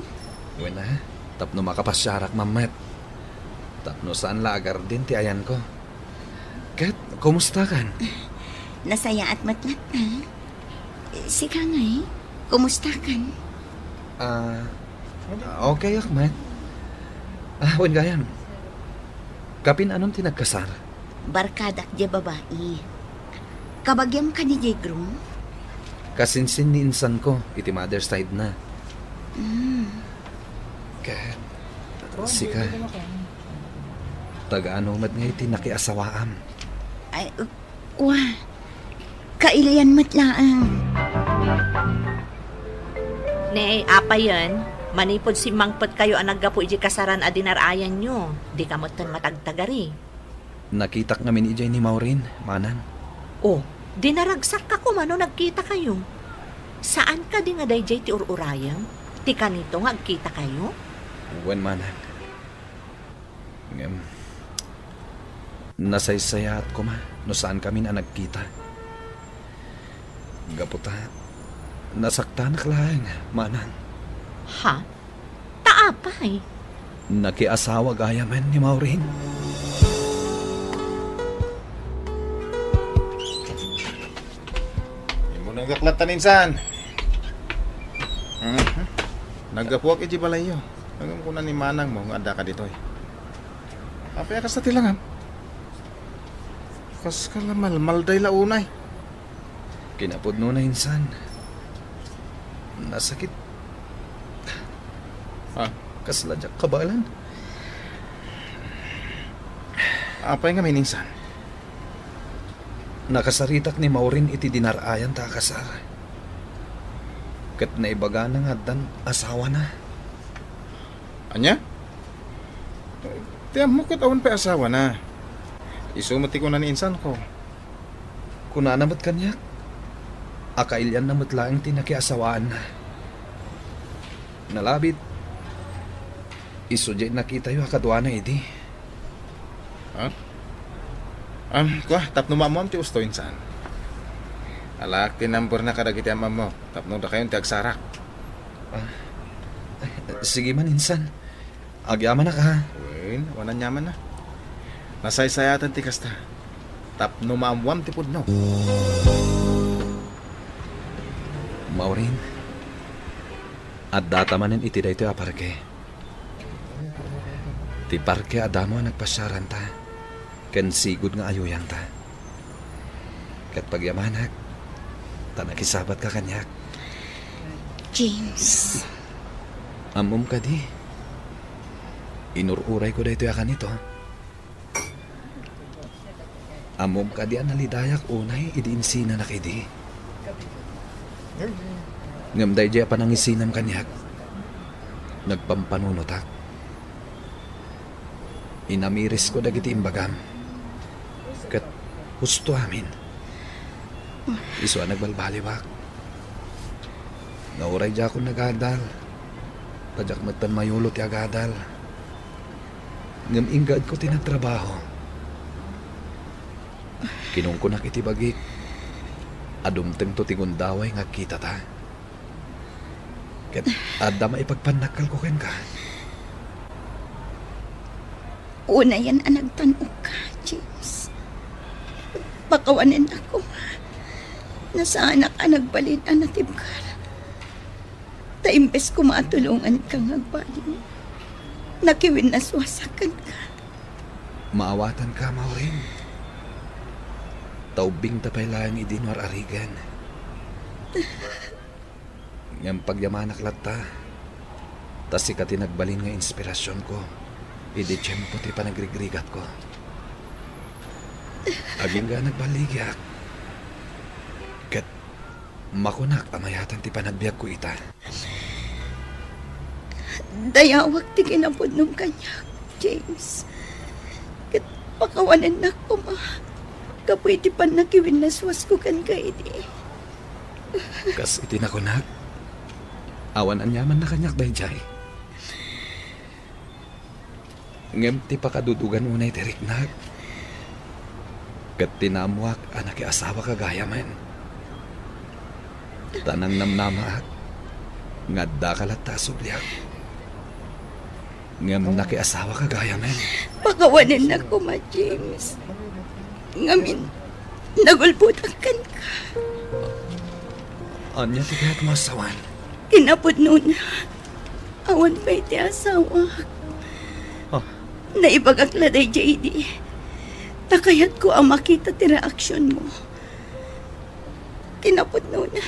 Wen a, tapno makapasiarak man met. Tapno saan la a garden ti ayanko. Ket, kumustakan? Nasayaat met latta. Sika ngay, kumustakan? Ah, okay ak met. Ah, wen gayam. Kapin-anom ti nagkasar? Barkadak diay babai. Kabagiam kadi diay groom? Kasinsin ni insanko iti mother side na. Mm. Ket, sika, taga-ano met ngay ti nakiasawaam? Ay, uh, kwa, kailian met laeng. Ne, apayen, manipud simmangpetkayo a naggapu iti kasaran a dinarayanyo, dika metten matagtagari. Nakitak ngamin idiay ni Maureen, manang. Oh, di naragsakka koma no nagkitakayo. Saan kadi nga daydiay ti ur-urayem? Ti kanito nga agkitakayo? Wen, manang. Ngem, nasaysayaat koma no saan kamin a nagkita. Gapu ta, nasaktanak laeng, manang. Ha? Ta apay? Nakiasawa gayamen ni Maureen. Immunegak latta, insan. Mhm. Naggapuak iti balayyo. Ngem kuna ni manangmo nga addaka ditoy. Apay a kasta ti langam? Kaskala malmalday la unay. Kinapudnona, insan. Nasakit. Ah. Kasla diak kabaelan. Apay ngamin, insan? Nakasaritak ni Maureen iti dinarayan ta a kasar. Ket naibagana nga addan asawana. Ania? Ti ammok ket awan pay asawana. Isu met ti kuna ni insanko. Kunana met kaniak a kailianna met laeng ti nakiasawaanna. Nalabit, Isu diay nakitayo a kaduana idi. Ha? Am, kua, tapno maammoam ti usto, insan. Alaak ti numberna kadagiti am-ammok, tapno dakayon ti agsarak. Ah, sige man, insan. Agyamanak, ha? Wen, awan aniamanna. Nasaysayaten ti kasta. Tapno maammoam ti pudno. Maureen, addata manen iti daytoy a parke. Ti parke a damo a nagpasiaranta, ken sigud nga ayuyangta. Ket pagyamanak, ta nakisabatka kaniak. James. Ammom kadi, inur-urayko daytoy a kanito. Ammom kadi a nalidayak unay idi insinanak idi. Ngem daydiay a panangisinam kaniak, nagpampanunotak. Inamirisko dagiti imbagam, ket husto amin. Isu a nagbalbaliwak. Nga uray diakon nagadal, ta diak metten mayulo ti agadal. Ngem inggaedko ti nagtrabaho. Kinunkunak iti bagik a dumtengto ti gundaway nga agkitata. Ket adda maipagpannakkalko kenka. Unayen a nagtan-okka, James. Pakawanennak koma. Nasaanak a nagbalin a natibker. Ta imbes koma a tulonganka nga agbaliw, nakiwinnaswasak kenka. Maawatanka, Maureen. Ta ubbingta pay laeng idi no ar-arigen. Ngem pagyamanak latta, ta sika ti nagbalin nga inspirasionko idi tiempo ti panagrigrigatko. Agingga a nagballigiak, ket makunak a mayatan ti panagbiagko ita. Dayawak ti kinapudnom kaniak, James. Ket pakawanennak koma gapu iti pannakiwinnaswasko kenka idi. Kas iti nakunak, awan aniamanna kaniak daydiay. Ngem ti pakadudugan unay ti riknak, ket ti naammoak a nakiasawaka gayamen. Ta nangnamnamaak nga addaka latta a subliak. Ngem nakiasawaka gayamen. Pakawanennak koma, James. Ngamin, nagulbodak kenka. Ania ti kayatmo a sawen? Kinapudnona, awan pay ti asawak. Ah. Naibagak la daydiay idi, ta kayatko a makita ti reaksionmo. Kinapudnona,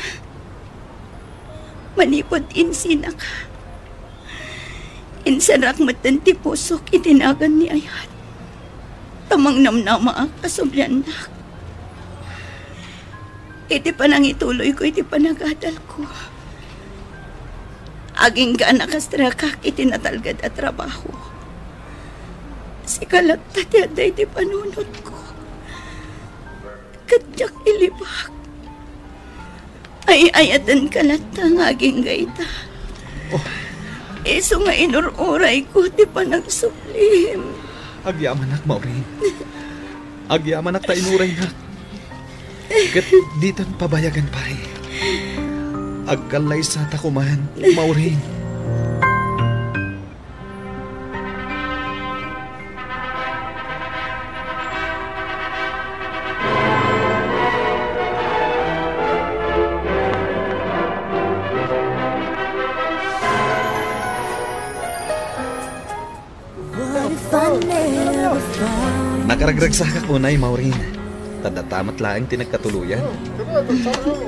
manipud insinaka, inserrak metten ti pusok iti nagan ni Ayat, ta mangnamnamaak a subliannak. Iti panangituloyko iti panagadalko, agingga a nakastrikak iti natalged a trabaho. Sika latta ti adda iti panunotko. Ket diak ilibak. Ay-ayatenka latta nga agingga ita. Oh. Isu nga inur-urayko ti panagsublim. Agyamanak, Maureen. Agyamanak ta inuraynak. Ket ditan pabayagan pay. Agkallaysata koman, Maureen. What if I never find Nakaragragsakak unay, Maureen. Ta data met laeng ti nagkatuloyan.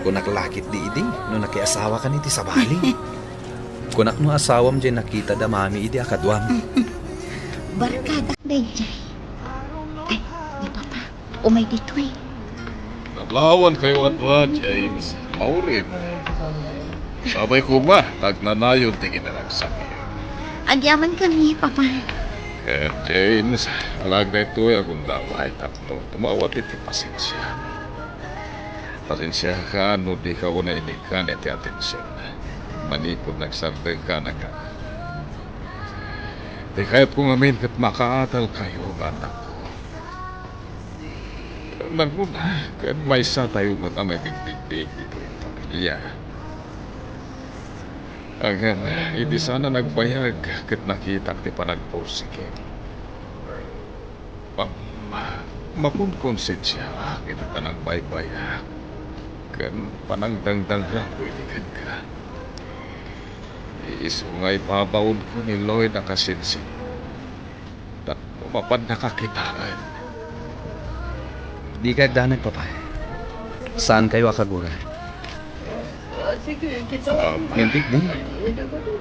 Kunak la ketdi idi no nakiasawakan iti sabali. Kunak no asawam diay nakita da mami idi a kaduam. Barkadak daydiay. Ay, ni Papa, umay ditoy. Nalawankayo a dua, James. Maureen. Sabay koma, agnanayon ti kinaragsakyo. Agyamankami, Papa. Eh, James, alaak daytoy a gundaway tapno tumawat iti pasensiam. Pasensiaka no dika unay inikkan iti atension. Manipud nagsardengka a nagan. Ti kayatko ngamin ket makaadalkayo nga annakko. Nangruna ket maysatayo met a mangigdigdig ditoy pamilia. Ngem, idi saan a nagbayag ket nakitak ti panagpursigim, ma-, makonkonsensiaak iti panagbaybayag ken panagdangdangganko iti kenka. Isu nga ibabaonko ni Lloyd a kasinsinmo tapno mapan nakakitaen. Dika agdanag, Papa. Saankayo a kaguray. Ngem,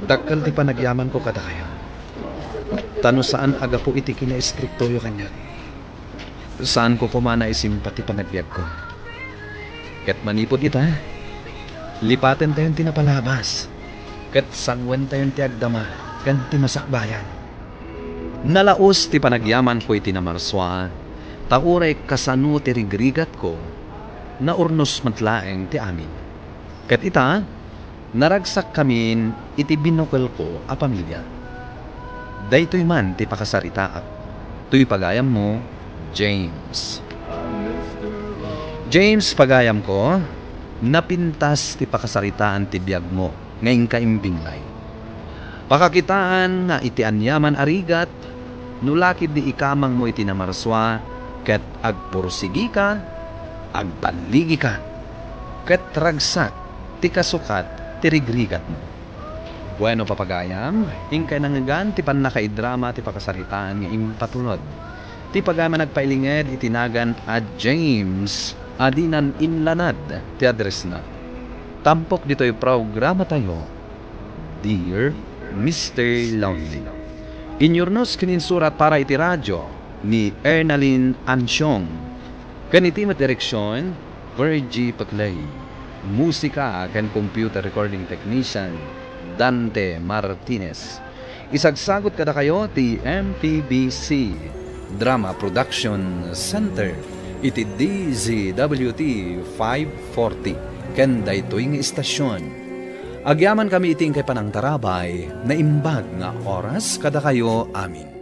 dakkel ti panagyamanko kadakayo. Ta no saan a gapu iti kinaistriktoyo kaniak, saanko koma naisimpa ti panagbiagko. Ket manipud ita, lipatentayon ti napalabas, ket sanguentayon ti agdama ken ti masakbayan. Nalaus ti panagyamanko iti namarsua, ta uray kasano ti rigrigatko, naurnos met laeng ti amin. Ket ita, naragsakkamin iti binukelko a pamilia. Daytoy man ti pakasaritaak. Toy pagayammo, James. James, pagayamko, napintas ti pakasaritaan ti biagmo nga inka imbinglay. Pakakitaan nga iti aniaman a rigat, no la ketdi ikamangmo iti namarsua, ket agpursigika, agballigika, ket ragsak ti kasukat ti rigrigatmo. Bueno, papagayam, inkay nangngegan ti pannakaidrama ti pakasaritaan nga impatulod ti pagayam a nagpailinged iti nagan a James a dinan inlanad ti addressna. Tampok ditoy programatayo, Dear Mister Lonely. Inyurnos ken insurat para iti radio ni Ernalyn Ansiong. Ken iti met direksion, Virgie Paclay. Musika ken computer recording technician, Dante Martinez. Isagsagut kadakayo ti M P B C Drama Production Center iti D Z W T five forty ken daytoy nga istasion. Agyamankami iti inkay panangtarabay, naimbag nga oras kadakayo amin.